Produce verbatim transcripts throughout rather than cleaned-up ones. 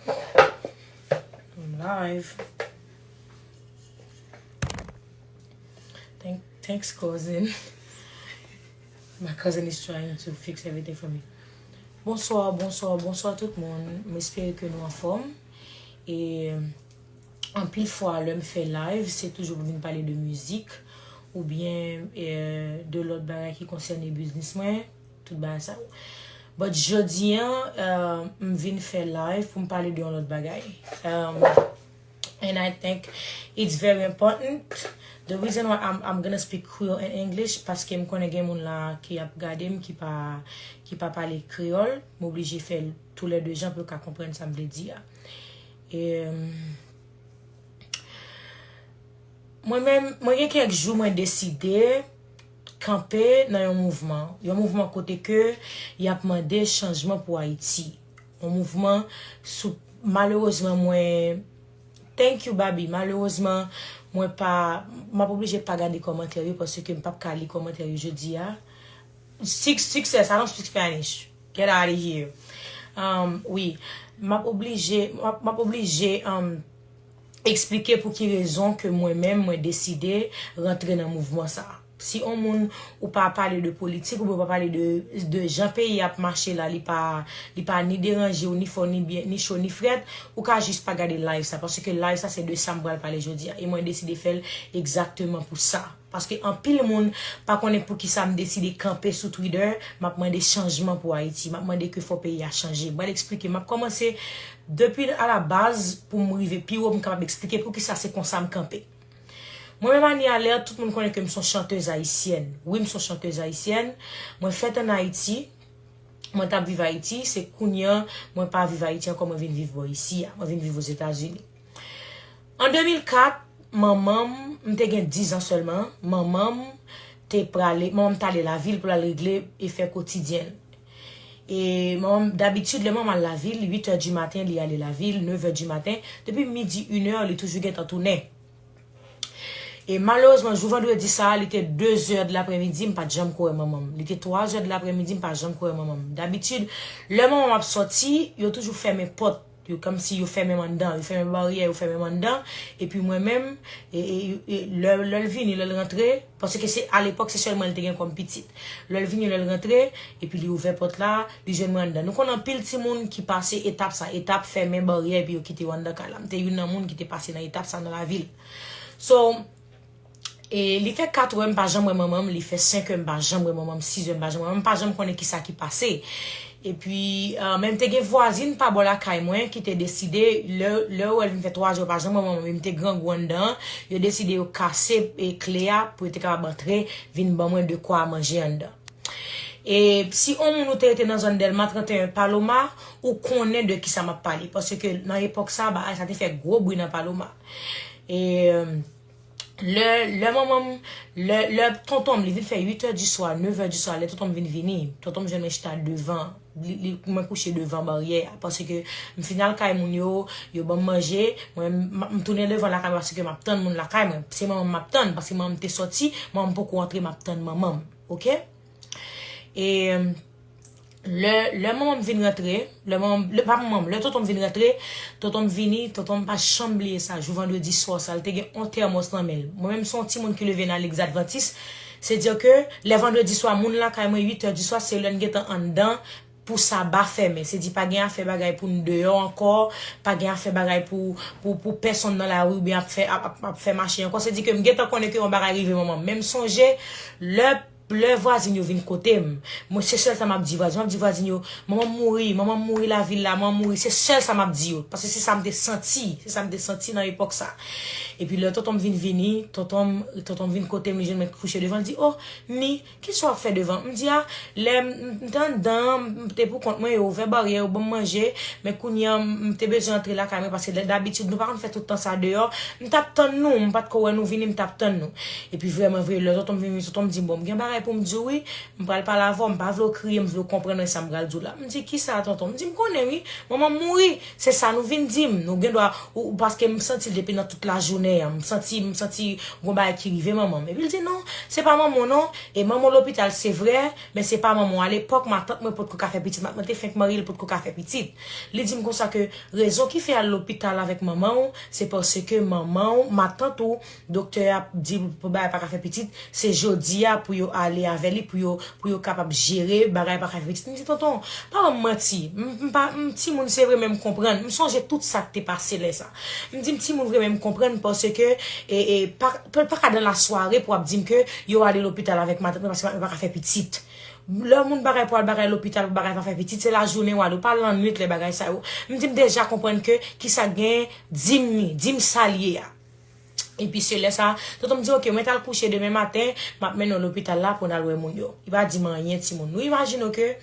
I'm live. Thank, thanks, cousin. My cousin is trying to fix everything for me. Bonswa, bonswa, bonswa tout moun. M espere ke nou anfòm. E anpil fwa, lè m fè live, se toujou pou vin pale de mizik oubyen eh, de lòt bagay ki konsène biznis mwen, tout bagay sa yo. But jodi an, eh, m vin fè live pou m pale de yon lòt bagay. Um, and I think it's very important. The reason why I'm, I'm gonna speak Creole and English, paske m konnen gen moun la ki ap gade m ki pa, ki pa pale kreyòl. M oblije fè l toulède jan pou yo ka konprann sa m vle di a. E, um, mwen menm, mwen gen kèk jou mwen deside kanpe nan yon mouvman. Yon mouvman kote ke y ap mande chanjman pou Ayiti. Yon mouvman sou, malerezman, mwen, thank you, Babi. Malerezman, mwen pa, m ap oblije pa gade kòmantè yo paske m p ap ka li kòmantè yo jodi a. Six, success, I don't speak Spanish. Get out of here. Um, wi, m ap oblije, m ap, m ap oblije, um, eksplike pou ki rezon ke mwen menm mwen deside rantre nan mouvman sa. Si on moun ou pa pale de politik, ou pa pale de, de jan peyi ap mache la, li pa, li pa ni deranje w, ni fò, ni byen, ni cho, ni frèt, ou ka jis pa gade live sa. Paske live sa se de sa m pral pale jodi a. E mwen deside fè l egzakteman pou sa. Paske anpil moun pa konnen poukisa m deside kanpe sou Twitter, m ap mande chanjman pou Ayiti, m ap mande ke fò peyi a chanje. M pral eksplike, m ap kòmanse depi a la baz pou m rive pi wo, m kapab eksplike poukisa se konsa m kanpe. Mwen menm Anie Alerte, tout moun konnen ke m se yon chantèz ayisyèn. Wi, m se yon chantèz ayisyèn. Mwen fèt ann Ayiti. Mwen t ap viv Ayiti, se kounye a mwen pa viv Ayiti ankò, mwen vin viv bò isi a, mwen vin viv Ozetazini. An de mil kat, manman m, m te gen diz an sèlman, manman m te prale, manman m t ale lavil pou l al regle efè kotidyen l. E manman m, dabitid, lè manman m al lavil, uit è di maten, li ale lavil, nèf è di maten, depi midi, inè, li toujou gentan tounen. E malerezman, jou vandredi sa a, li te de zè de lapremidi, m pa t janm ko wè manman m. Li te twa zè de lapremidi, m pa janm ko wè manman m. Dabitid, lè manman m ap sòti, yo toujou fèmen pòt yo, kòmsi yo fèmen m anndan, yo fèmen baryè, yo fèmen m anndan. Epi mwen menm, e, e, e, lè, lè l vini, lè l rantre, paske se, alepòk, se sèl mwen li te gen kòm pitit. Lè l vini, lè l rantre, epi li ouvè pòt la, li jwenn mwen anndan. Nou konn anpil timoun ki pase etap sa, etap fèmen baryè, epi yo kite yo anndan kay la. M te youn nan moun ki te pase nan etap sa nan lavil. So, e li fè kat è m pa janm wè manman m, li fè senk è m pa janm wè manman m, sis è m pa janm wè manman m, m pa janm konnen kisa ki pase. Epi, eh, men m te gen vwazin pa bò lakay mwen ki te deside, lè, lè yo wè l vin fè twa zè yo pa janm wè manman m, e m te grangou anndan, yo deside yo kase, e, kle a pou yo te kapab antre, vin ban mwen dekwa manje anndan. E si on moun ou te rete nan zòn Dèlma trannteyen Paloma, ou konnen de kisa m ap pale. Paske nan epòk sa, bagay sa te fè gwo bri nan Paloma. E, lè, lè manman m, lè, lè tonton m, li vin fè uit è di swa, nèf è di swa, lè tonton m vin vini, tonton m jwenn mwen chita devan, li, li, mwen kouche devan baryè a, paske m fin al kay moun yo, yo ban m manje, mwen, m, m tounen devan lakay mwen paske m ap tann moun lakay mwen. Se manman m m ap tann, paske manman m te sòti, manman m poko antre, m ap tann manman m, oke? E lè, lè manman m vin rantre, lè manman m, lè, pa manman m, lè tonton m vin rantre, tonton m vini, tonton m pa janm bliye sa, jou vandredi swa sa, li te gen yon tèmòs nan men l. Mwen menm, se yon timoun ki leve nan legliz advantis, se di ke lè vandredi swa, moun lakay mwen, uit è di swa, se lè n gentan anndan pou saba fèmen. Se di pa gen afè bagay pou n deyò ankò, pa gen afè bagay pou, pou, pou pèsonn nan lari oubyen ap fè, ap, ap, ap fè mache ankò. Se di ke m gentan konnen ke yon bagay rive manman m. Men m sonje, lè, lè vwazin yo vin kote m, mwen se sèl sa m ap di vwazin. M ap di vwazin yo, manman m mouri, manman m mouri lavil la, manman m mouri. Se sèl sa m ap di yo. Paske se sa m te santi. Se sa m te santi nan epòk sa. Epi lè tonton m vin vini, tonton m, tonton m vin kote m, li jwenn mwen kouche devan, li di, "Oh, Ni, kisa w ap fè devan?" M di, "A, lè m, m te anndan, m te pou kont mwen, yo ouvè baryè, yo ban m manje, men kounye a, m, m te bezwen antre lakay mwen, paske lè dabitid, nou pa konn fè tout tan sa deyò. M t ap tann nou, m pa t ko wè nou vini, m t ap tann nou." Epi vrèman vre, lè tonton m vini, tonton m di, "Bon, m gen bagay pou m di w, wi, m pral pale avè w, m pa vle w kriye, m vle w konprann sa m pral di w la." M di, "Kisa, tonton?" M di, "M konnen, wi, manman m mouri, se sa nou vin di m, nou gen dwa, ou, ou, paske m santi l depi nan tout lajounen." M santi, m santi gon bagay ki rive manman m. Epi l di, "Non, se pa manman w non. E manman w lopital, se vre, men se pa manman w." Alepòk, matant mwen potko ka fè pitit. Matant mwen te fenk marye, li potko ka fè pitit. Li di m konsa ke rezon ki fè al lopital avèk manman w, se paske manman w, matant ou, doktè a di pou bagay pa ka fè pitit, se jodi a pou yo ale avè li, pou yo, pou yo kapab jere bagay pa ka fè pitit. M di, "Tonton, pa ban m manti. M, m pa, m timoun se vre, men m konprann." M sonje tout sa k te pase lè sa. M di, "M timoun vre, men m konprann paske, e, e, pa, pa, pa ka dan lasware pou ap di m ke yo ale lopital avèk matant mwen paske matant mwen pa ka fè pitit." Lè moun bagay pou al bagay lopital, pou bagay pa fè pitit, se lajounen w ale, ou pa al lannwit lè bagay sa yo. M di, "M deja konprann ke kisa k genyen, di m li, di m sa l ye a." Epi se lè sa, tonton m di, "Ok, mwen t al kouche, demen maten, m ap mennen w lopital la pou n al wè moun yo." Li pa di m anyen, timoun. Nou imajine w ke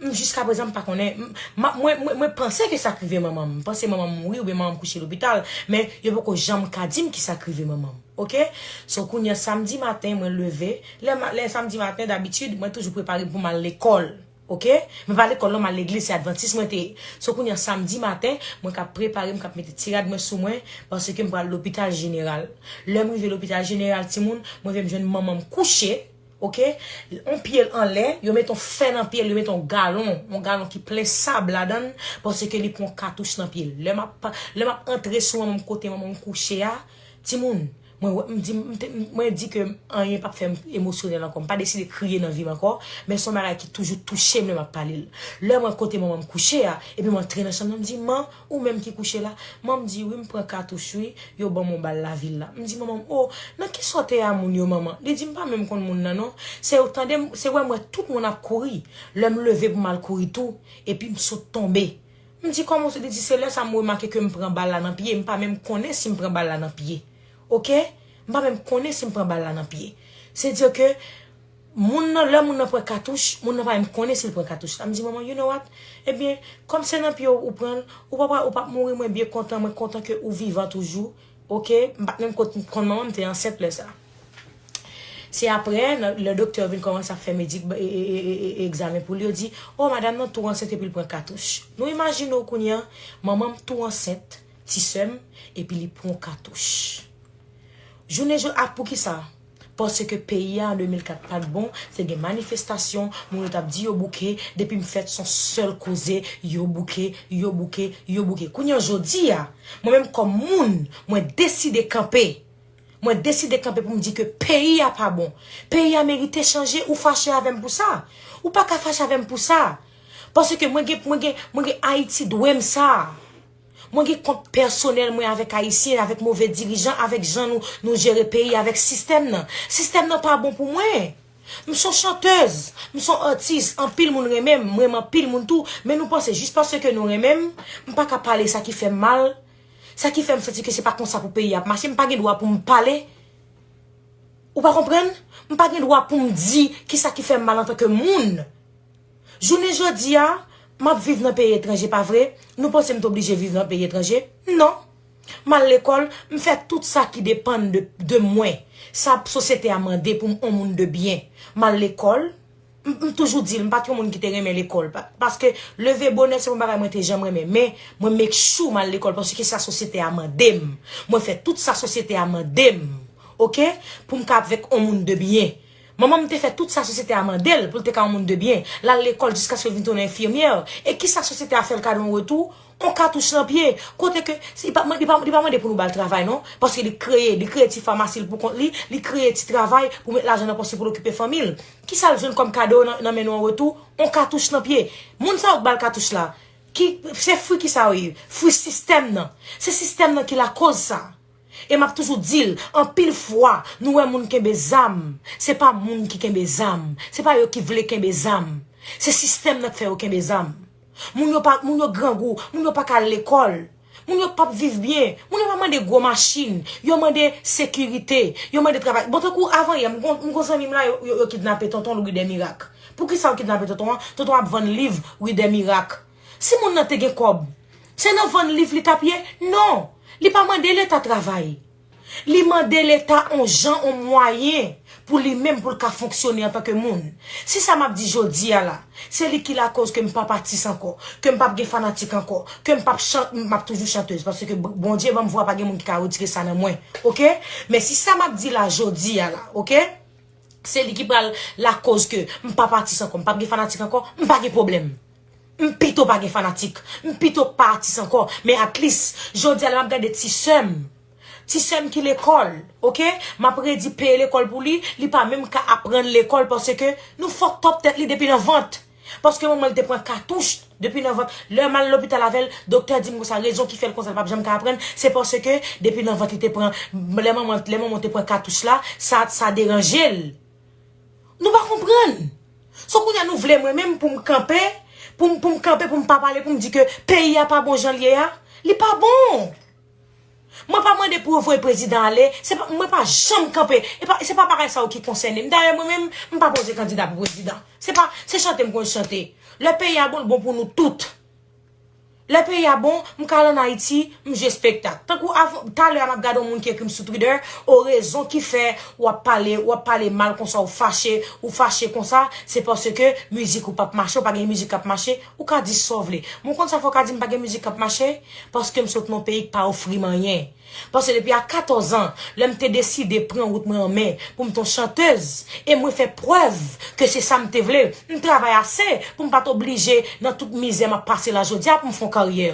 m, jiska prezan, m pa konnen. M, m, mwen, mwen, mwen panse ke sa k rive manman m. M panse manman m mouri oubyen manman m kouche lopital. Men yo poko janm ka di m kisa k rive manman m. Oke? So, kounye a, samdi maten, mwen leve. Lè, ma- lè samdi maten, dabitid, mwen toujou prepare m pou m al lekòl. Oke? Men pa lekòl non, m al legliz, se advantis mwen te ye. So, kounye a, samdi maten, mwen k ap prepare m, k ap mete ti rad mwen sou mwen, paske m pral lopital jeneral. Lè m rive lopital jeneral, timoun, mwen rive m jwenn manman m kouche. Oke? On pye l anlè, yo met on fè nan pye l, yo met on galon, on galon ki plen sab ladan l, paske li pran katouch nan pye l. Lè m ap, lè m ap antre sou manman m kote manman m kouche a, timoun, mwen wè, m di, m te- mwen di ke anyen p ap fè m emosyonèl ankò. M pa deside kriye nan vi m ankò, men se on bagay ki toujou touche m lè m ap pale l. Lè mwen kote manman m kouche a, epi m antre nan chanm nan, m di, "Man, ou menm ki kouche la?" Manman m di, "Wi, m pran katouch, wi, yo ban m on bal lavil la." M di, "Manman m, o, nan ki sòtè a moun yo, manman?" Li di, "M pa menm konn moun nan, non. Se ou tande m, se wè m wè tout moun ap kouri. Lè m leve pou m al kouri tou, epi m sot tonbe." M di, "Kòman w sot?" Li di, "Se lè sa m remake ke m pran bal la nan pye. M pa menm konnen si m pran bal la nan pye. Oke? M pa menm konnen si m pran bal la nan pye." Se di ke moun nan, lè moun nan pran katouch, moun nan pa menm konnen si l pran katouch la. M di, "Manman, you know what? Ebyen, kòm se nan pye w ou pran l, ou pa, ou p ap mouri, mwen byen kontan, mwen kontan ke ou vivan toujou." Oke? M pa t menm konn manman m te ansent lè sa. Se apre, nan- lè doktè vin kòmanse ap fè medik- e- e- e- e- egzamen pou li, yo di, "O, madanm nan tou ansent epi l pran katouch." Nou imajine w kounye a, manman m tou ansent, ti sè m, epi li pran katouch. Jounen jodi a, poukisa? Paske peyi a an de mil kat pa t bon, te gen manifestasyon, moun yo t ap di yo bouke, depi m fèt se on sèl koze, yo bouke, yo bouke, yo bouke. Kounye a jodi a, mwen menm kòm moun, mwen deside kanpe. Mwen deside kanpe pou m di ke peyi a pa bon. Peyi a merite chanje, ou fache avè m pou sa? Ou pa ka fache avè m pou sa. Paske mwen gen, mwen gen, mwen gen Ayiti dwe m sa. Mwen gen kont pèsonèl mwen avèk Ayisyen, avèk move dirijan, avèk jan nou, nou jere peyi, avèk sistèm nan. Sistèm nan pa bon pou mwen. M se on chantèz, m se on atis, anpil moun renmen m, m renmen anpil moun tou, men nou panse jis paske nou renmen m, m pa ka pale sa ki fè m mal, sa ki fè m santi ke se pa konsa pou peyi a ap mache, m pa gen dwa pou m pale. Ou pa konprann? M pa gen dwa pou m di kisa ki fè m mal antanke moun. Jounen jodi a, m ap viv nan peyi etranje, pa vre? Nou panse m t oblije viv nan peyi etranje? Non. M al lekòl, m fè tout sa ki depann de, de mwen. Sa sosyete a mande pou m on moun de byen. M al lekòl, m, m toujou di l, m pa t yon moun ki te renmen lekòl. Pa- Paske leve bonè se yon bagay mwen te janm renmen. Men mwen make sure m al lekòl paske sa sosyete a mande m. Mwen fè tout sa sosyete a mande m. Oke? Pou m ka avèk on moun de byen. Manman m te fè tout sa sosyete a mande l pou l te ka yon moun de byen. L al lekòl jiskaske l vin tounen enfimyè. E kisa sosyete a fè l kado an retou? On katouch nan pye. Kote ke, li pa, li pa, li pa mande pou nou ba l travay, non. Paske li kreye, li kreye ti famasi l pou kont li, li kreye ti travay pou met lajan nan pòch li pou l okipe fanmi l. Kisa l jwenn kòm kado nan, nan men nou an retou? On katouch nan pye. Moun sa yo k ba l katouch la, ki, se fwi kisa yo ye? Fwi sistèm nan. Se sistèm nan ki lakoz sa. E m ap toujou di l, anpil fwa, nou wè moun kenbe zam, se pa moun ki kenbe zam, se pa yo ki vle kenbe zam. Se sistèm nan k fè yo kenbe zam. Moun yo pa, moun yo grangou, moun yo pa ka al lekòl. Moun yo p ap viv byen, moun yo pa mande gwo machin, yo mande sekirite, yo mande travay. Bon, tankou avan yè, m gon, m gon zanmi m la, yo, yo, yo kidnape tonton l ri dè Mirak. Poukisa yo kidnape tonton an? Tonton ap vann liv ri dè Mirak. Si moun nan te gen kòb, se nan vann liv li t ap ye? Non, li pa mande Leta travay. Li mande Leta on jan, on mwayen pou li menm, pou l ka fonksyone antanke moun. Si sa m ap di jodi a la, se li ki lakoz ke m p ap atis ankò, ke m p ap gen fanatik ankò, ke m p ap chan-, m ap toujou chantèz, paske B-, Bondye ban m vwa, pa gen moun ki ka retire sa nan mwen, oke? Men si sa m ap di la jodi a la, oke? Se li ki pral lakoz ke m p ap atis ankò, m p ap gen fanatik ankò, m pa gen pwoblèm. M pito pa gen fanatik. M pito pa atis ankò. Men at least, jodi a la m ap gade ti sè m. Ti sè m ki lekòl, oke? M ap redi peye lekòl pou li, li pa menm ka aprann lekòl paske nou fucked up tèt li depi nan vant. Paske manman l te pran katouch depi nan vant. Lè m al lopital avè l, doktè di m konsa, rezon ki fè l konsa, l p ap janm ka aprann, se paske depi nan vant li te pran, lè manman, lè manman te pran katouch la, sa, sa deranje l. Nou pa konprann. So kounye a nou vle mwen menm pou m kanpe, pou m, pou m kanpe, pou m pa pale, pou m di ke peyi a pa bon jan l ye a? Li pa bon. Mwen pa mande pou yo voye prezidan ale, se pa, mwen pa janm kanpe. E pa, se pa bagay sa yo ki konsène m. Dayè mwen menm, m pa poze kandida pou prezidan. Se pa, se chante m konn chante. Lè peyi a bon, l bon pou nou tout. Lè peyi a bon, m ka al ann Ayiti, m jwe espektak. Tankou avan, talè a m ap gade yon moun ki ekri m sou Twitter, o rezon ki fè w ap pale, w ap pale mal konsa, ou fache, ou fache konsa, se paske mizik ou p ap mache, ou pa gen mizik k ap mache, ou ka di sa w vle. Men w konn sa fè w ka di m pa gen mizik k ap mache? Paske m sot nan yon peyi k pa ofri m anyen. Paske depi a katòz an, lè m te deside pran wout mwen an men pou m t on chantèz, e mwen fè prèv ke se sa m te vle, m travay ase pou m pa t oblije nan tout mizè m ap pase la jodi a pou m fè on karyè.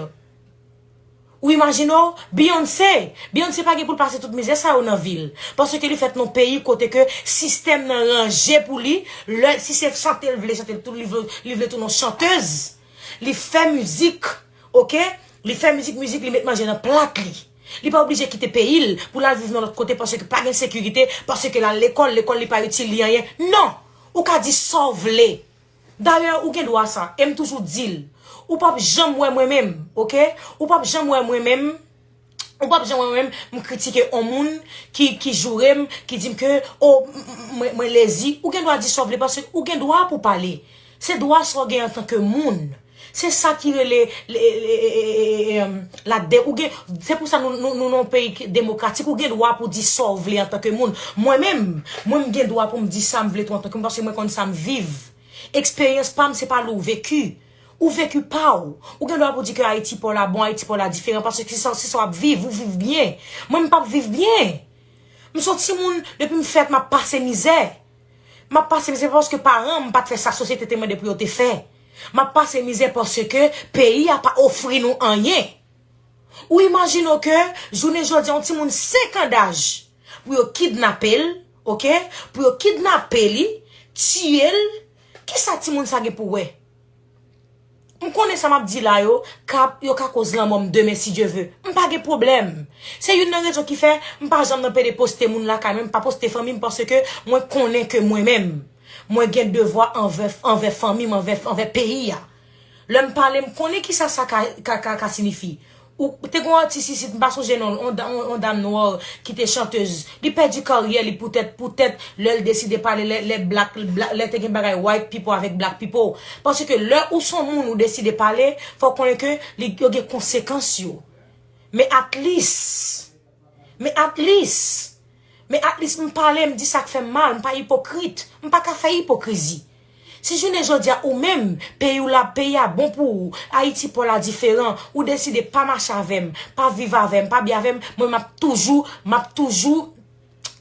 Ou imajine w, Beyoncé, Beyoncé pa gen pou l pase tout mizè sa yo nan vi l. Paske li fèt nan peyi kote ke sistèm nan ranje pou li, lè, si se chante l vle chante, l tou, li vle, li vle tounen on chantèz, li fè mizik, oke? Li fè mizik, mizik, li met manje nan plat li. Li pa oblije kite peyi l pou l al viv nan lòt kote paske pa gen sekirite, paske l al lekòl, lekòl li pa itil li anyen. Non! Ou ka di sa w vle. Dayè, ou gen dwa sa, e m toujou di l. Ou p ap janm wè mwen menm, oke? Ou p ap janm wè mwen menm. Ou p ap janm wè mwen menm, m kritike on moun ki, ki joure m, ki di m ke, o, m, m, mwen, mwen lezi. Ou gen dwa di sa w vle, paske ou gen dwa pou w pale. Se dwa sa w gen antanke moun. Se sa ki rele, le, le, e, e, e, e, em, ladde-, ou gen, se pou sa nou, nou, nou nan yon peyi ki demokratik, ou gen dwa pou di sa w vle antanke moun. Mwen menm, mwen m gen dwa pou m di sa m vle tou antanke moun, paske mwen konn sa m viv. Eksperyans pa m, se pa li w veki. Ou veki pa w. Ou gen dwa pou di ke Ayiti pa w la bon, Ayiti pa w la diferan, paske se sa, se sa w ap viv, ou viv byen. Mwen, m p ap viv byen. M se yon timoun, depi m fèt, m ap pase mizè. M ap pase mizè paske paran m pa t fè sa sosyete te mande pou yo te fè. M ap pase mizè paske peyi a pa ofri nou anyen. Ou imajine w ke jounen jodi a, yon timoun senk an daj, pou yo kidnape l, oke? Pou yo kidnape li, tiye l, kisa timoun sa gen pou wè? M konnen sa m ap di la yo, ka, yo ka koz lanmò m demen si Dye ve. M pa gen pwoblèm. Se youn nan rezon ki fè m pa janm nan pede poste moun lakay mwen, m pa poste fanmi m, paske mwen konnen ke mwen menm, mwen gen devwa anvè, anvè fanmi m, anvè, anvè peyi a. Lè m pale, m konnen kisa sa ka, ka, ka, ka siyifi. Ou te gen yon atis isit, m pa sonje non l, yon da-, yon, yon dam nwa ki te chantèz. Li pèdi karyè li poutèt, poutèt lè l deside pale, lè, lè black, black, lè te gen bagay white people avèk black people. Paske lè ou se yon moun ou deside pale, fò w konnen ke li, yo gen konsekans yo. Men at least, men at least, men at least m pale, m di sa k fè m mal, m pa ipokrit, m pa ka fè ipokrizi. Si jounen jodi a ou menm, peyi w la, peyi a bon pou ou, Ayiti pa w la diferan, ou deside pa mache avè m, pa viv avè m, pa byen avè m, mwen m ap toujou, m ap toujou,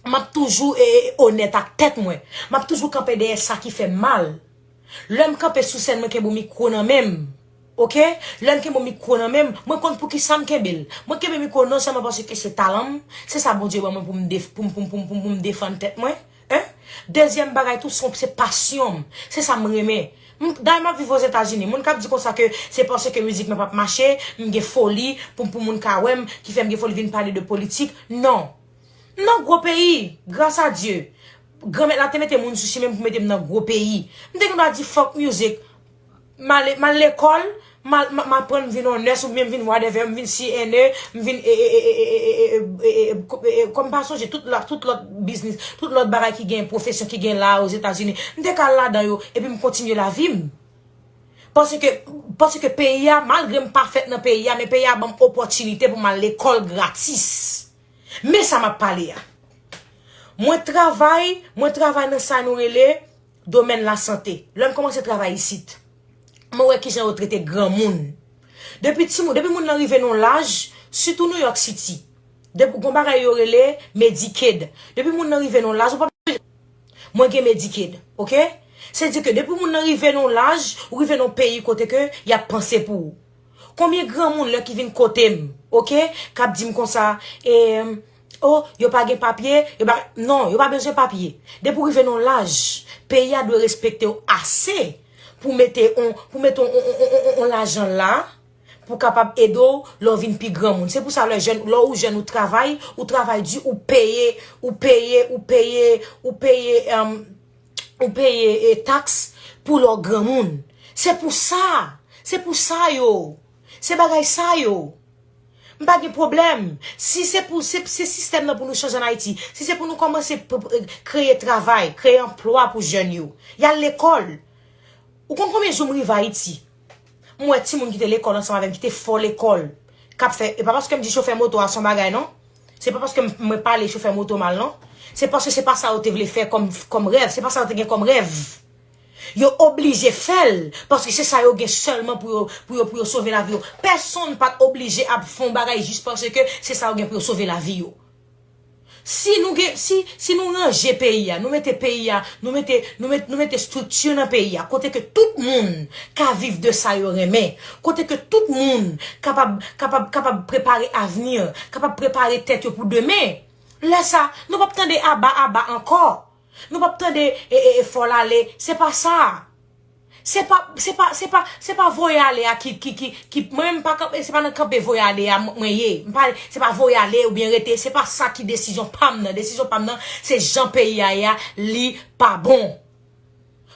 m ap toujou e, e, onèt ak tèt mwen. M ap toujou kanpe dèyè sa ki fè m mal. Lè m kanpe sou sèn, mwen kenbe yon mikwo nan men m. Oke? Lè m kenbe yon mikwo nan men m, mwen konn poukisa m kenbe l. Mwen kenbe mikwo non sèlman paske se talan m, se sa Bondye ban mwen pou m def-, pou m, pou m, pou m, pou m, pou m defann tèt mwen. Hein? Dezyèm bagay tou, se, se pasyon m. Se sa m renmen. M, dayè, m ap viv Ozetazini. Moun k ap di konsa ke se paske mizik mwen p ap mache, m gen foli, pou, pou moun ka wè m, ki fè m gen foli vin pale de politik. Non. M nan gwo peyi, gras a Dye. Granmèt la te mete moun sou chimen m pou mete m nan gwo peyi. M te gen dwa di fuck music. M ale, m al lekòl, m al, m, m aprann, m vin yon nurse oubyen m vin whatever, m vin C N A, m vin e, e, e, kòm pa sonje tout lòt, tout lòt biznis, tout lòt bagay ki gen pwofesyon ki gen la Ozetazini. M te ka al ladan yo epi m kontinye lavi m. Paske, paske peyi a, malgre m pa fèt nan peyi a, men peyi a ban m opòtinite pou m al lekòl gratis. Men sa m ap pale a. Mwen travay, mwen travay nan sa nou rele domèn lasante. Lè m kòmanse travay isit, mwen wè kijan yo trete granmoun. Depi timoun, depi moun nan rive nan laj, sitou New York City, depi gon bagay yo rele Medicaid. Depi moun nan rive nan laj, ou pa Mwen gen Medicaid, oke? Se di ke depi moun nan rive nan laj, ou rive nan peyi kote ke y ap panse pou ou. Konbyen granmoun lè ki vin kote m, oke, k ap di m konsa, e, oh, yo pa gen papye, yo pa, non, yo pa bezwen papye. Depi w rive nan laj, peyi a dwe respekte w ase pou mete on, pou mete on, on, on, on, on lajan la, pou kapab ede w lè w vin pi granmoun. Se pou sa lè jèn, lè ou jèn ou travay, ou travay di, ou peye, ou peye, ou peye, ou peye, um, ou peye e, taks pou lè w granmoun. Se pou sa. Se pou sa yo. Se bagay sa yo. M pa gen pwoblèm. Si se pou se, se sistèm nan pou nou chanje an Ayiti, si se pou nou kòmanse p- p- kreye travay, kreye anplwa pou jèn yo, y al lekòl. Ou konn konbyen jou m rive Ayiti? M wè timoun ki te lekòl ansanm avè m, ki te fò lekòl, k ap fè, e pa paske m di chofè moto a se yon bagay non. Se pa paske m- mwen pale chofè moto mal non. Se paske se pa sa yo te vle fè kòm, kòm rèv. Se pa sa yo te gen kòm rèv. Yo oblije fè l, paske se sa yo gen sèlman pou yo, pou yo, pou yo sove lavi yo. Pèsonn pa t oblije ap fè yon bagay jis paske se sa yo gen pou yo sove lavi yo. Si nou gen, si, si nou ranje peyi a, nou mete peyi a, nou mete, nou met, nou mete estrikti nan peyi a, kote ke tout moun ka viv de sa yo renmen, kote ke tout moun kapab, kapab, kapab prepare avni, kapab prepare tèt yo pou demen. Lè sa, nou p ap tande aba, aba ankò. Nou p ap tande e, e, e fò l ale. Se pa sa. Se pa, se pa, se pa, se pa voye ale a ki, ki, ki, ki, mwen menm pa kanpe, se pa nan kanpe voye ale a mwen ye. M pa, se pa voye ale oubyen rete, se pa sa ki desizyon pa m nan. Desizyon pa m nan, se jan peyi a ye a, li pa bon.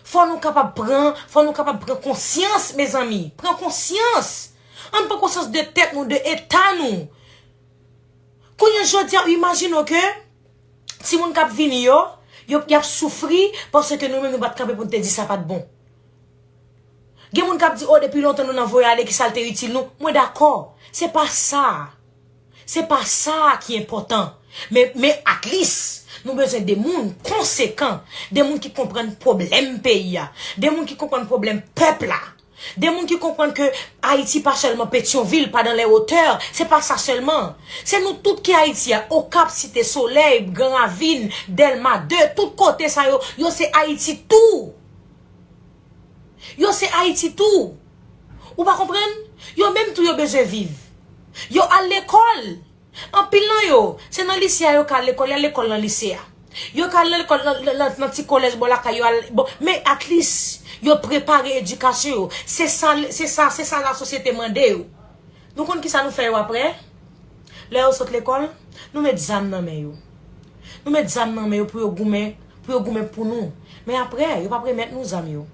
Fò nou kapab pran, fò nou kapab pran konsyans, mezanmi. Pran konsyans. Ann pran konsyans de tèt nou, de eta nou. Kounye a jodi a, imajine w ke timoun k ap vini yo, yo, y ap soufri paske nou menm nou pa t kanpe pou n te di sa pa t bon. Gen moun k ap di, o, depi lontan nou nan voye ale, ki sa l te itil nou? Mwen dakò. Se pa sa. Se pa sa ki enpòtan. Men, men at least, nou bezwen de moun konsekan, de moun ki konprann pwoblèm peyi a, de moun ki konprann pwoblèm pèp la. De moun ki konprann ke Ayiti pa sèlman Petyonvil, pa dans les hauteurs, se pa sa sèlman. Se nou tout ki Ayiti a, Okap, Site Solèy, Gran Ravin, Dèlma de, tout kote sa yo, yo se Ayiti tou. Yo se Ayiti tou. Ou pa konprann? Yo menm tou yo bezwen viv. Yo al lekòl. Anpil nan yo, se nan lise a yo ka al lekòl, y al lekòl nan lise a. Yo ka al nan lekòl nan, nan, nan, nan ti kolèj bò lakay yo, al, bon, men at least, yo prepare edikasyon yo. Se sa, se sa, se sa lasosyete mande yo. Nou konn kisa nou fè yo apre? Lè yo sot lekòl, nou met zam nan men yo. Nou met zam nan men yo pou yo goumen, pou yo goumen pou nou. Men apre, yo p ap remèt nou zam yo.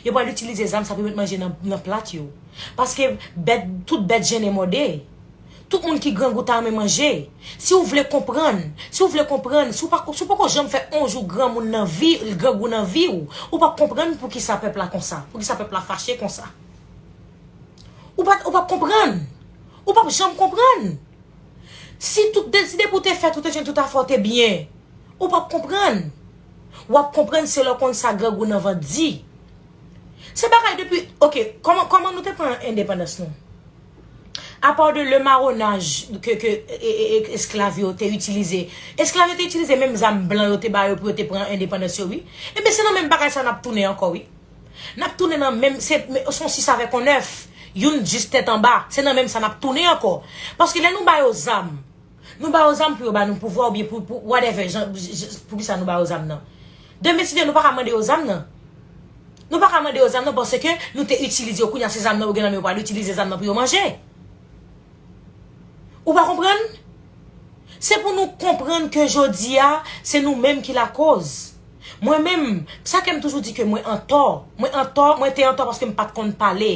Yo pral itilize zam sa pou yo met manje nan, nan plat yo. Paske bèt, tout bèt jennen mòde. Tout moun ki grangou ta renmen manje. Si w vle konprann, si w vle konprann, si w pa, si w poko janm fè on jou granmoun nan vi, grangou nan vi w, ou p ap konprann poukisa pèp la konsa, poukisa pèp la fache konsa. Ou pa, ou p ap konprann. Ou p ap janm konprann. Si tout de, si depi w te fèt, ou te jwenn tout afè w te byen, ou p ap konprann. W ap konprann se lè w konn sa grangou nan vant di. Se bagay depi, oke, kòman, kòman nou te pran endepandans nou? Apa de le maronnaj ke, ke e, e, e, esklav yo te itilize. Esklav yo te itilize menm zam blan yo te ba yo pou yo te pran endepandans yo, wi. Ebyen, se nan menm bagay sa n ap tounen ankò, wi. N ap tounen nan menm, se, se yon sis avèk yon nèf. Youn jis tèt anba. Se nan menm sa n ap tounen ankò. Paske lè nou ba yo zam, nou ba yo zam pou yo ba nou pouvwa oubyen pou, pou whatever, jan, j- j- poukisa nou ba yo zam nan. Demen si Dye nou pa ka mande yo zam nan. Nou pa ka mande yo zam nan paske nou te itilize yo. Kounye a se zam nan yo gen nan men yo pral itilize zam nan pou yo manje. Ou pa konprann? Se pou nou konprann ke jodi a, se nou menm ki lakoz. Mwen menm, sa ke m toujou di ke mwen antò. Mwen antò, mwen te antò paske m pa t konn pale.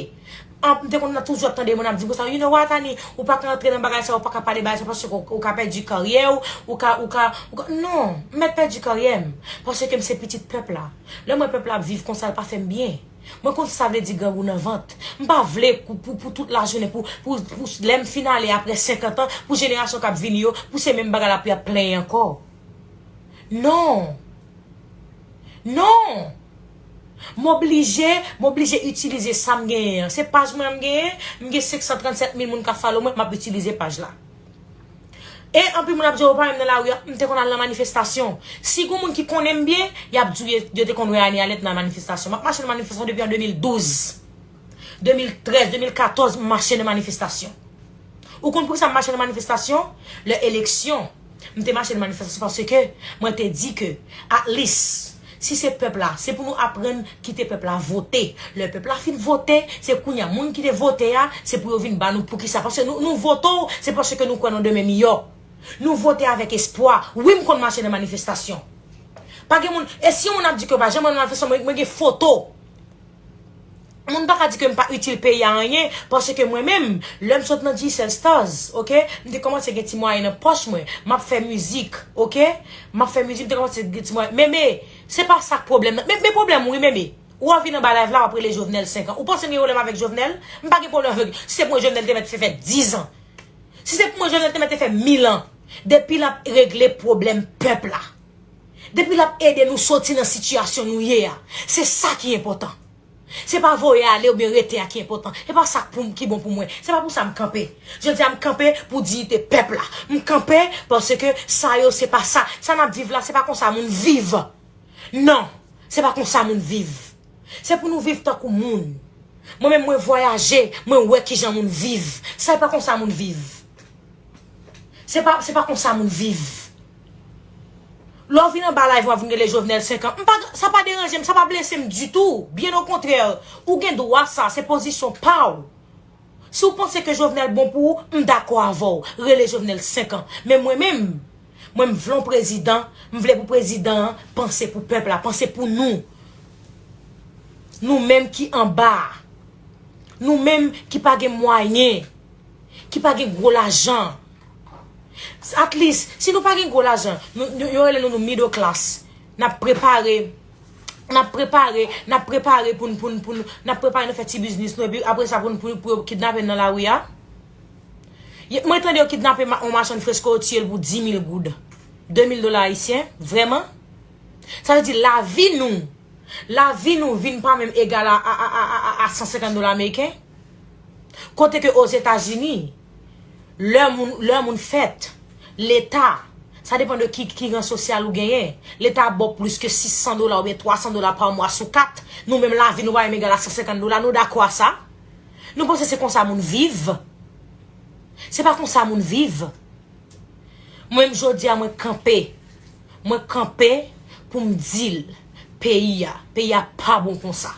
An, m te konn toujou ap tande moun ap di konsa, you know what, Annie, ou pa ka antre nan bagay sa, ou pa ka pale bagay sa, paske ou, ou ka pèdi karyè w, ou ka, ou ka, ou ka, non, m mèt pèdi karyè m, paske m se pitit pèp la. Lè m wè pèp la ap viv konsa, l pa fè m byen. Mwen konn sa vle di grangou nan vant. M pa vle pou, pou, pou tout lajounen, pou, pou, pou lè m fin ale apre senkant an, pou jenerasyon k ap vini yo, pou se menm bagay la pou y ap plenyen ankò. Non. Non. M oblije, m oblije itilize sa m genyen an. Se paj mwen an m genyen, m gen senk san trannsèt mil moun k ap follow mwen, m ap itilize paj la. E anpil moun ap di, "Ou pa menm nan lari a." M te konn al nan manifestasyon. Si gon moun ki konnen m byen, y ap di w yo, yo te konn wè Anie Alerte nan manifestasyon. M ap mache nan manifestasyon depi an de mil douz. De mil trèz, de mil katòz, m mache nan manifestasyon. Ou konn poukisa m mache nan manifestasyon? Lè eleksyon, m te mache nan manifestasyon paske mwen te di ke, at least, si se pèp la, se pou nou aprann kite pèp la vote. Lè pèp la fin vote, se kounye a moun ki te vote a, se pou yo vin ba nou poukisa. Paske nou, nou vote w, se paske nou kwè nan demen miyò. Nou vote avèk espwa. Wi, m konn mache nan manifestasyon. Pa gen moun, e si yon moun ap di ke yo pa janm nan manifestasyon, mwen, mwen gen foto. Moun pa ka di ke m pa itil peyi a anyen, paske mwen menm, lè m sot nan G-Cell Stars, oke, m te kòmanse gen ti mwayen nan pòch mwen, m ap fè mizik, oke, m ap fè mizik, m te kòmanse gen ti mwayen, Meme, se pa sa k pwoblèm nan, men, men pwoblèm ou wi, Meme, ou ap vin anba live la, w ap rele Jovenel senk an, ou panse m gen pwoblèm avèk Jovenel? M pa gen pwoblèm avèk, si se pou mwen Jovenel te mèt fè, fè diz an, si se pou mwen Jovenel te mèt fè mil an, depi l ap regle pwoblèm pèp la, depi l ap ede nou soti nan sitiyasyon nou ye a, se sa ki enpòtan. Se pa voye ale oubyen rete a ki enpòtan. Se pa sa k pou m, ki bon pou mwen. Se pa pou sa m kanpe. Jodi a m kanpe pou diyite pèp la. M kanpe paske sa yo se pa sa. Sa n ap viv la, se pa konsa moun viv. Non, se pa konsa moun viv. Se pou nou viv tankou moun. Mwen menm mwen vwayaje, mwen wè kijan moun viv. Sa e pa konsa moun viv. Se pa, se pa konsa moun viv. Lè w vin anba live, w ap vin rele Jovenel senk an. M pa, sa pa deranje m, sa pa blese m ditou. Byen okontrè, ou gen dwa sa, se pozisyon pa w. Si w panse ke Jovenel bon pou ou, m dakò avè w. Rele Jovenel senk an. Men mwen menm, mwen m vle yon prezidan, m vle pou prezidan an panse pou pèp la, panse pou nou. Nou menm ki anba a. Nou menm ki pa gen mwayen, ki pa gen gwo lajan. At least, si nou pa gen gwo lajan, nou, nou, yo rele nou, nou middle class. N ap prepare, n ap prepare, n ap prepare pou n, pou n, pou n, n ap prepare nou fè ti biznis nou, epi apre sa pou n, pou, pou yo kidnape n nan lari a. Ye, mwen tande yo kidnape ma, yon machann fresko, yo tiye l pou dis mil goud. De mil dola ayisyen, vrèman? Sa vle di lavi nou, lavi nou vin pa menm egal a, a, a san senkant dola ameriken. Kote ke Ozetazini, lè moun, lè moun fèt, Leta, sa depann de ki, ki ran sosyal ou genyen, Leta ap ba w plis ke sis san dola oubyen twa san dola pa mwa sou kat, nou menm lavi nou pa menm egal a san senkant dola, nou dakò a sa? Nou panse se konsa moun viv? Se pa konsa moun viv. Mwen menm jodi a mwen kanpe. Mwen kanpe pou m di l, peyi a, peyi a pa bon konsa.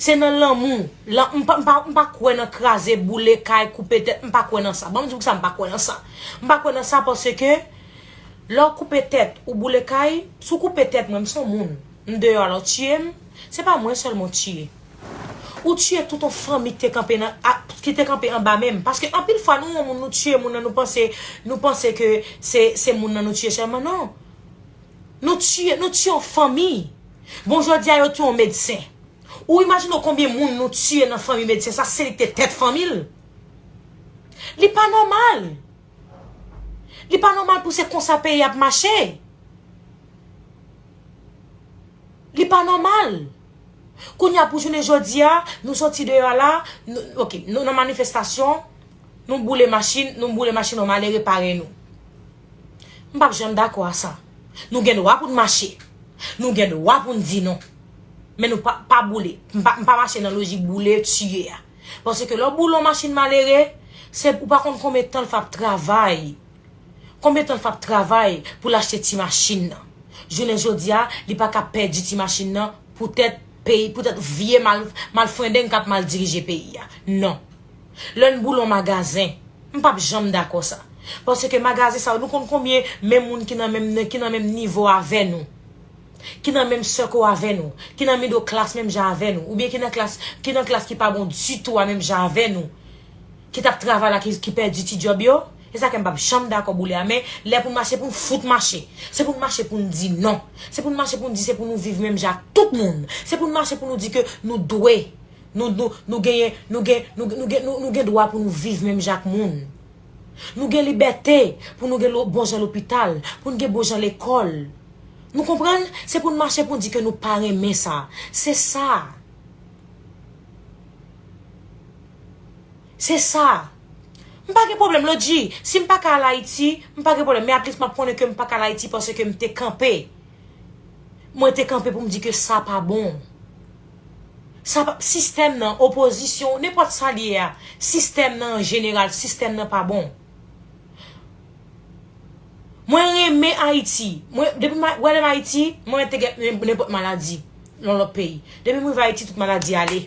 Se nan lanmou, lan, m pa, m pa, m pa kwè nan kraze, boule kay, koupe tèt, m pa kwè nan sa. Ban m di w poukisa m pa kwè nan sa. M pa kwè nan sa paske lè w koupe tèt, ou boule kay, si w koupe tèt mwen, m se yon moun. M deyò a, lè w tiye m, se pa mwen sèlman w tiye. Ou tiye tout yon fanmi ki te kanpe nan, a, ki te kanpe anba men m. Paske anpil fwa, nou wè yon moun, nou tiye moun nan, nou panse, nou panse ke se, se moun nan nou tiye sèlman. Non. Nou tiye, nou tiye yon fanmi. Bon, jodi a, yo tiye yon medsen. Ou imajine w konbyen moun nou tiye nan fanmi medsen sa, se li ki te tèt fanmi l? Li pa nòmal. Li pa nòmal pou se konsa peyi ap mache. Li pa nòmal. Kounye a, pou jounen jodi a, nou soti deyò la, nou, oke, nou nan manifestasyon, nou boule machin, nou boule machin yon malere pare nou. M p ap janm dakò a sa. Nou gen dwa pou n mache. Nou gen dwa pou n di non. Men nou pa, pa boule. M pa, m pa mache nan lojik boule, tiye a. Paske lè w boule yon machin malere, se, ou pa konn konbyen tan l f ap travay. Konbyen tan l f ap travay pou l achte ti machin nan? Jounen jodi a, li pa ka pèdi ti machin nan poutèt peyi, poutèt vye mal, malfrendeng k ap mal dirije peyi a. Non. Lè n boule yon magazen, m p ap janm dakò sa. Paske magazen sa yo, nou konn konbyen menm moun ki nan menm, ki nan menm nivo avè nou, ki nan menm sèk avè nou, ki nan middle class menm jan avè nou, oubyen ki nan klas, ki nan klas ki pa bon ditou a menm jan avè nou, ki t ap travay la, ki, ki pèdi ti djòb yo? E sa ke m p ap janm dakò boule a, men lè pou n mache, pou n fout mache. Se pou n mache pou n di non. Se pou n mache pou n di se pou nou viv menm jan ak tout moun. Se pou n mache pou nou di ke nou dwe, nou, nou, nou genyen, nou gen, nou, nou gen, nou, nou gen dwa pou nou viv menm jan ak moun. Nou gen libète pou nou gen lo-, bon jan lopital, pou n gen bon jan lekòl. Nou konprann? Se pou n mache pou n di ke nou pa renmen sa. Se sa. Se sa. M pa gen pwoblèm, Lodji. Si m pa ka al Ayiti, m pa gen pwoblèm. Men at least m ap konnen ke m pa ka al Ayiti paske m te kanpe. Mwen te kanpe pou m di ke sa pa bon. Sa pa, sistèm nan, opozisyon, nenpòt sa l ye a, sistèm nan an jeneral, sistèm nan pa bon. Mwen renmen Ayiti. Mwen, depi m a-, wè lè m Ayiti, mwen te gen nen-, nenpòt maladi nan lòt peyi. Depi m rive Ayiti, tout maladi ale.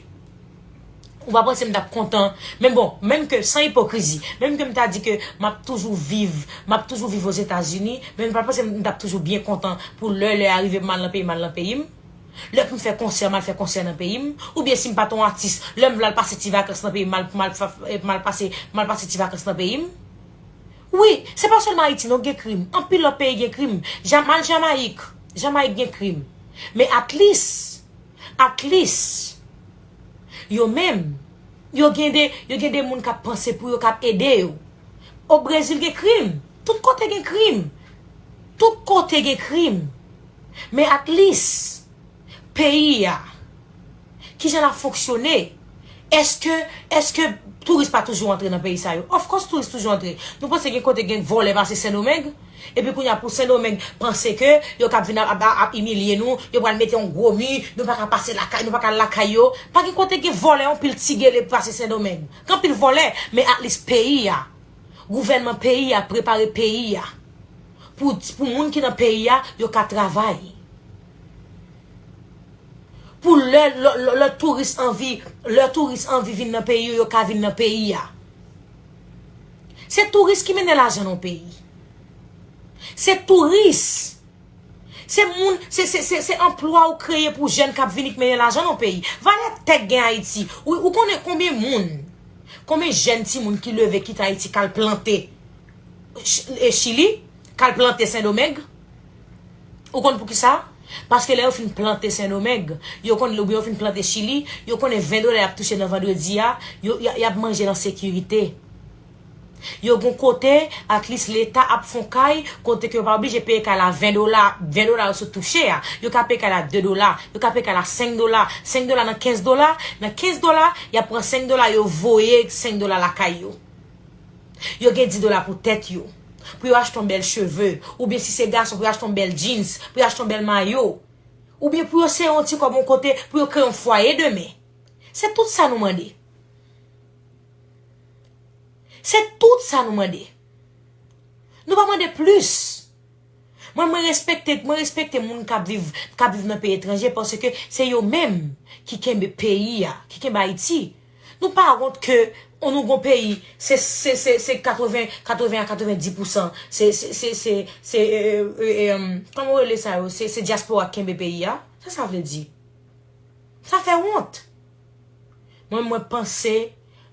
Ou pa panse m t ap kontan? Men bon, menm ke, san ipokrizi, menm ke m ta di ke m ap toujou viv, m ap toujou viv Ozetazini, men m pa panse m t ap toujou byen kontan pou lè, lè a rive m al nan peyi, m al nan peyi m. Lè pou m fè konsè, m al fè konsè nan peyi m. Oubyen si m pa t on atis, lè m vle al pase ti vakans nan peyi m, m al, m al fa-, m al pase, m al pase ti vakans nan peyi m. Wi, se pa sèlman Ayiti non gen krim. Anpil lòt peyi gen krim. Ja-, m al Jamayik. Jamayik gen krim. Men at least, at least, yo menm, yo gen de, yo gen de moun k ap panse pou yo, k ap ede yo. O Brezil gen krim. Tout kote gen krim. Tout kote gen krim. Men at least, peyi a, kijan l ap fonksyone? Èske, èske touris pa toujou antre nan peyi sa yo? Of course, touris toujou antre. Nou panse gen kote gen vòlè pase Sendomeng? Epi kounye a pou Sendomeng panse ke yo k ap vin ap, ap, ap imilye nou, yo pral mete yon gwo mi, nou pa ka pase lakay, nou pa ka al lakay yo. Pa gen kote gen vòlè, yon pil ti gele pase Sendomeng. Gen anpil vòlè, men at least peyi a, gouvènman peyi a prepare peyi a. Pou, pou moun ki nan peyi a, yo ka travay. Pou lè, lè, lè, lè touris anvi, lè touris anvi vin nan peyi yo, yo ka vin nan peyi a. Se touris ki mennen lajan nan peyi. Se touris. Se moun, se, se, se, se anplwa ou kreye pou jèn k ap vini k mennen lajan nan peyi. Valè tè k gen Ayiti. Ou, ou konnen konbyen moun, konbyen jèn timoun ki leve kite Ayiti k al plante Ch-, e Chili, k al plante Sendomeng? Ou konn poukisa? Paske lè yo fin plante Sendomeng, yo konn, oubyen yo fin plante Chili, yo konnen ven dola y ap touche nan vandredi a, yo, y, y ap manje nan sekirite. Yo gon kote, at least Leta ap fè on kay, kote ke yo pa oblije peye kay la ven dola, ven dola yo sot touche a. Yo ka peye kay la de dola, yo ka peye kay la senk dola, senk dola nan kenz dola, nan kenz dola, y ap pran senk dola, yo voye senk dola lakay yo. Yo gen dis dola pou tèt yo. Pou yo achte yon bèl cheve, oubyen si se gason, pou yo achte yon bèl jeans, pou yo achte yon bèl mayo. Oubyen pou yo sere yon ti kòb yon kote, pou yo kreye yon fwaye demen. Se tout sa nou mande. Se tout sa nou mande. Nou pa mande plis. Mwen, mwen respekte, mwen respekte moun k ap viv, k ap viv nan peyi etranje, paske se yo menm ki kenbe peyi a, ki kenbe Ayiti. Nou pa wont ke, on, nou gon peyi, se, se, se, se katreven, katreven a katrevendi pousan, se, se, se, se, se, e, e, e, e, kòman yo rele sa yo? Se, se dyaspora k kenbe peyi a? Sa sa vle di? Sa fè wont. Mwen, mwen panse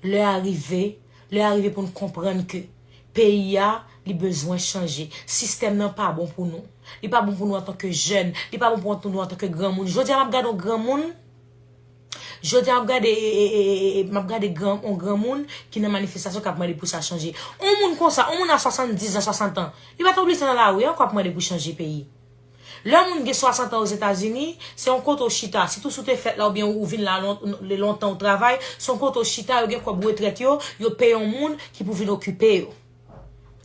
lè a rive, lè a rive pou n konprann ke peyi a, li bezwen chanje. Sistèm nan pa bon pou nou. Li pa bon pou nou antanke jèn. Li pa bon pou nou antanke granmoun. Jodi a, m ap gade yon granmoun. Jodi a, m ap gade, e, e, e, e, e, m ap gade gran, yon granmoun ki nan manifestasyon k ap mande pou sa chanje. Yon moun konsa, yon moun a swasanndizan, swasant an, li pa t oblije nan lari ankò ap mande pou chanje peyi. Lè yon moun gen swasant an Ozetazini, se yon kote w chita. Sitou si w te fèt la oubyen ou vin la lon-, lontan ou travay, se yon kote w chita, yo gen kòb retrèt yo, yo peye yon moun ki pou vin okipe yo.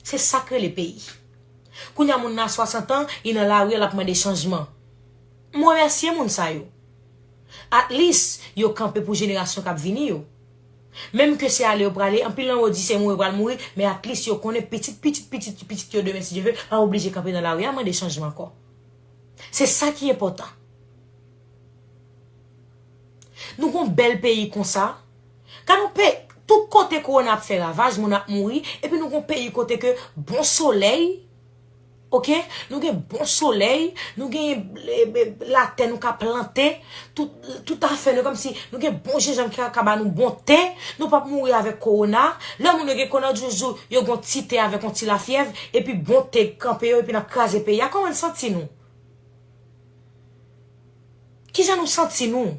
Se sa k rele peyi. Kounye a moun nan swasant an, li nan lari a, l ap mande chanjman. M remèsye moun sa yo. At least, yo kanpe pou jenerasyon k ap vini yo. Menm ke se ale yo prale, anpil nan yo di se mouri yo pral mouri, men at least yo konnen pitit, pitit, pitit, pitit yo demen, si Dye vle, pa oblije kanpe nan lari a mande chanjman ankò. Se sa ki enpòtan. Nou gon bèl peyi konsa. Gade yon peyi, tout kote kowona ap fè ravaj, moun ap mouri, epi nou gon peyi kote ke bon solèy, oke? Nou gen bon solèy, nou gen, e, e, latè nou ka plante, tout, tout afè nou, kòmsi nou gen bon jenjanm ki ka, ka ba nou bon te, nou p ap mouri avèk kowona. Lè moun yo gen kowona, yo toujou, yo gen yon ti te avèk yon ti lafyèv, epi bon te kanpe yo, epi n ap kraze peyi a. Kòman n santi nou? Kijan nou santi nou?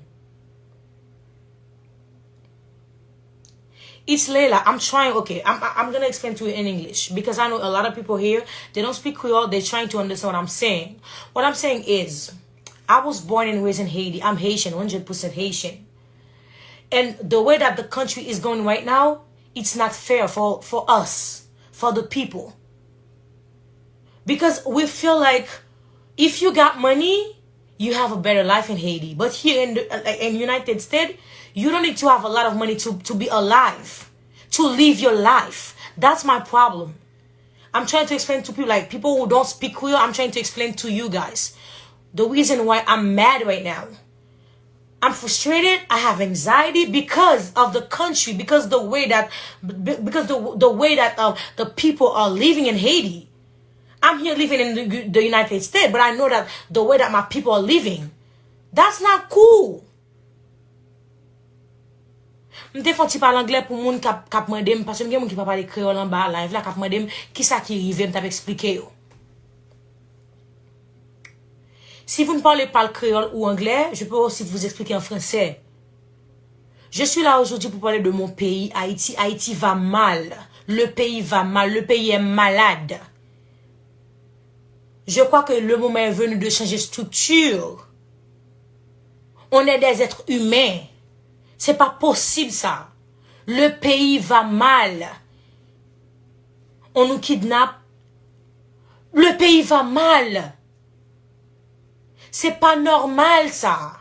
It's Layla. I'm trying. Okay, I'm I'm gonna explain to you in English because I know a lot of people here, they don't speak Creole. They're trying to understand what I'm saying. What I'm saying is, I was born and raised in Haiti. I'm Haitian, one hundred percent Haitian. And the way that the country is going right now, it's not fair for for us, for the people. Because we feel like if you got money, you have a better life in Haiti. But here in the, uh, in United States, you don't need to have a lot of money to to be alive, to live your life. That's my problem. I'm trying to explain to people, like, people who don't speak Creole. I'm trying to explain to you guys the reason why I'm mad right now. I'm frustrated. I have anxiety because of the country, because the way that, because the the way that uh, the people are living in Haiti. I'm here living in the, the United States, but I know that the way that my people are living, that's not cool. M te fè yon ti pale anglè pou moun k ap k ap mande m, paske m gen moun ki pa pale kreyòl anba live la, k ap mande m kisa ki rive, m t ap eksplike yo. Si vous ne parlez pas le créole ou anglais, je peux aussi vous expliquer en français. Je suis là aujourd'hui pour parler de mon pays, Haïti. Haïti va mal. Le pays va mal. Le pays est malade. Je crois que le moment est venu de changer structure. On est des êtres humains. C'est pas possible ça. Le pays va mal. On nous kidnappe. Le pays va mal. C'est pas normal ça.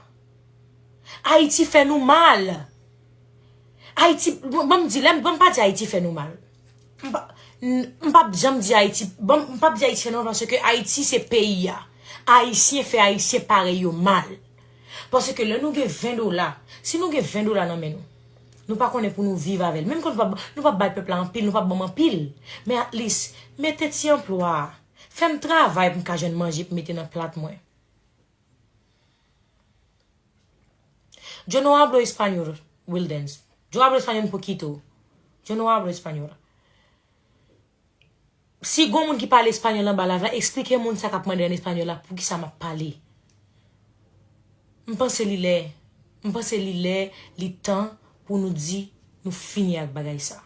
Ayiti fè nou mal. Ayiti, ban m di, lè m, ban m pa di Ayiti fè nou mal. M pa, m, m p ap janm di Ayiti, ban m, m p ap di Ayiti fè nou mal paske Ayiti se peyi a. Ayisyen fè Ayisyen parèy yo mal. Paske lè nou gen ven dola, si nou gen ven dola nan men nou, nou pa konnen pou nou viv avè l. Menm ke nou p ap, nou p ap bay pèp la anpil, nou p ap ban m anpil. Men at least, mete ti anplwa a. Fè m travay pou m ka jwenn manje pou mete nan plat mwen. Yo no hablo español, Wildens. Yo hablo español un poquito. Yo no hablo español. Si gon moun ki pale espanyòl anba live la, eksplike moun sa k ap mande an espanyòl la poukisa m ap pale. M panse li lè, m panse li lè, li tan pou nou di nou fini ak bagay sa.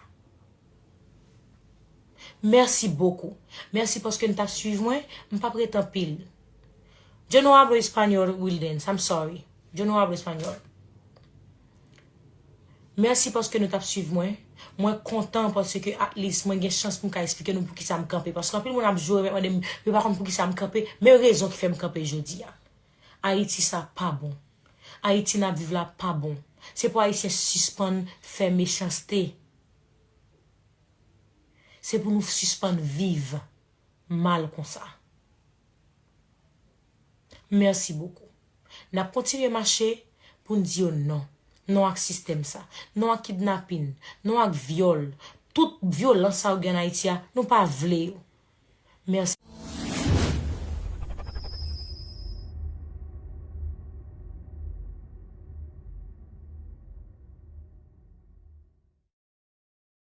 Merci beaucoup. Merci paske n t ap swiv mwen. M p ap ret anpil. Yo no hablo español, Wildens. I'm sorry. Yo no hablo español. Mèsi paske nou t ap swiv mwen. Mwen kontan paske at least mwen gen chans pou m ka eksplike nou poukisa m kanpe. Paske anpil moun ap joure, mande m, yo pa konn poukisa m kanpe. Men rezon ki fè m kanpe jodi a. Ayiti sa pa bon. Ayiti n ap viv la pa bon. Se pou Ayisyen sispann fè mechanste. Se pou nou sispann viv mal konsa. Mèsi bokou. N ap kontinye mache pou n di yo non. Non ak sistèm sa. Non ak kidnapin. Non ak vyòl. Tout vyolans sa yo gen an Ayiti a, nou pa vle yo. Mèsi.